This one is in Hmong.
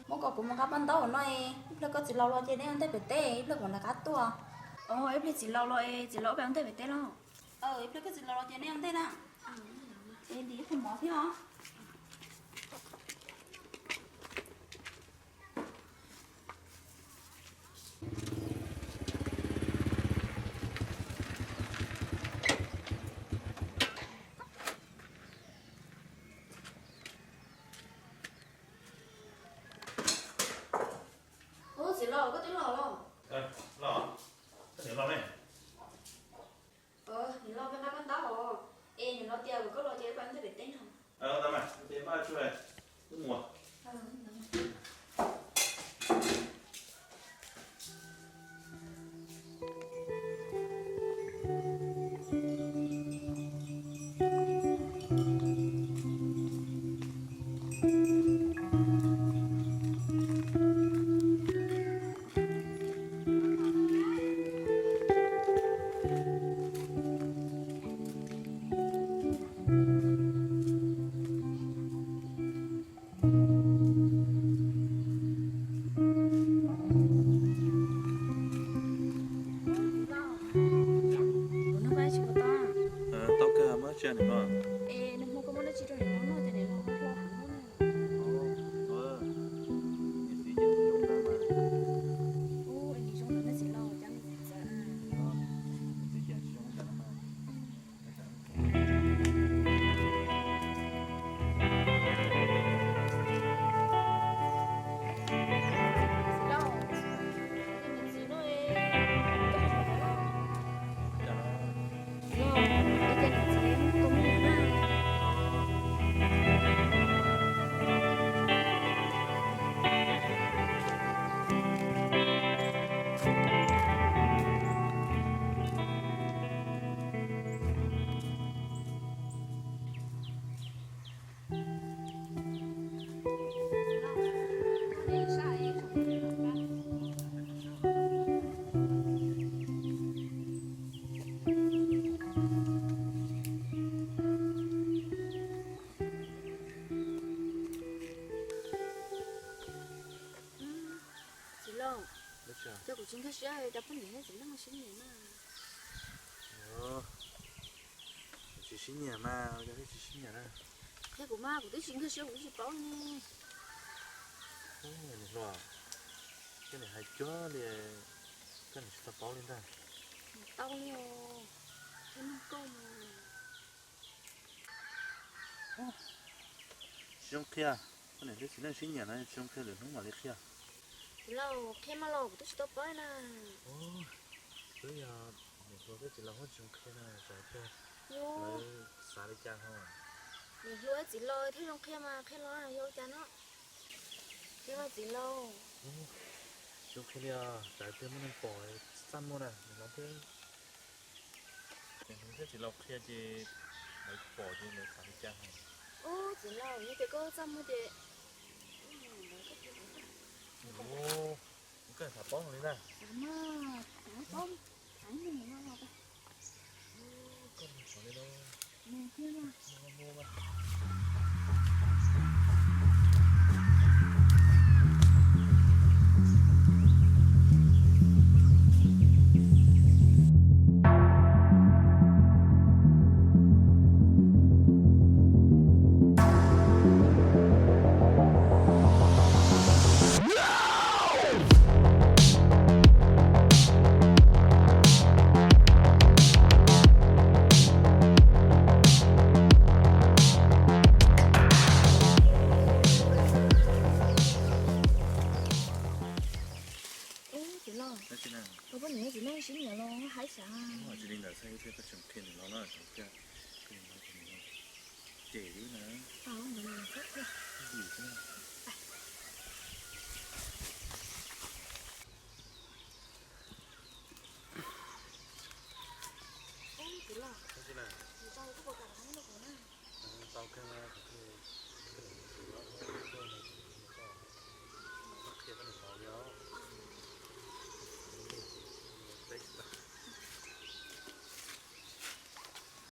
Muab kom kuv mus nqa paj ntaub no, ib pliag koj txiv laus los ces nej ua ntej pem teb, ib pliag kuv rov qab tuaj. Ib pliag txiv laus los es txiv laus peb ua ntej pem teb los? Ib pliag koj txiv laus los ces nej ua ntej na. Es ntim ib qho mov thiab os. Ub, txiv laus, koj twb los los? Los, koj niam los ne. Niam los peb nqa paj ntaub os. Es niam los tias kom koj los ces peb ua ntej pem teb no. Tab mas ces maj tsuag, wb mus. Tau kawg, muab tsia niam hlob. Es nag hmo koj muab dab tsi rau niam hlob noj ces niam hlob hlob heev na. Niam txiv ces zoo ntawd mas. Ub, es nws zoo ntawd nej txiv laus, cas nws txawv na. Niam txiv ces zoo ntawd mas. Txiv laus, cas kuv tsis nkag siab cov poj niam thiab txiv neej sib nyiam na. Tsis sib nyiam mas, ua cas thiaj tsis sib nyiam na? Qhia kuv mas, kuv twb tsis nkag siab, kuv twb tsis paub li ne. Niam hluas, koj niam hais cuag li, koj niam tsis tau paub li ntag. Tau li os, qhia nug koj mas. Tsis zoo qhia, koj niam thiab txiv neej sib nyiam na, tsis zoo qhia, lwm hnub mam li qhia. Txiv laus, qhia mas los kuv twb tsis tau paub na. Twb yog niam hluas thiab txiv laus hub tsis zoo qhia na, tsam tiag lawv xav li cas ho. Niam hluas txiv laus thiaj zoo qhia mas qhia los yog ua cas no. Qhia mas txiv laus. Tsis zoo qhia li os, tsam tiag muaj neeg pom txaj muag na, niam hluas thiab. Niam hluas thiab txiv laus qhia ces lawv pom ces lawv xav li cas ho. Ub, txiv laus, yog tias koj txaj muag ces koj xav paub li ntag. Ub, txiv laus, koj poj niam txiv neej sib nyiam los haib xav. Tsis li ntawd, txhob qhia niam hluas na, cem wb na. Txiv laus, tau kawg,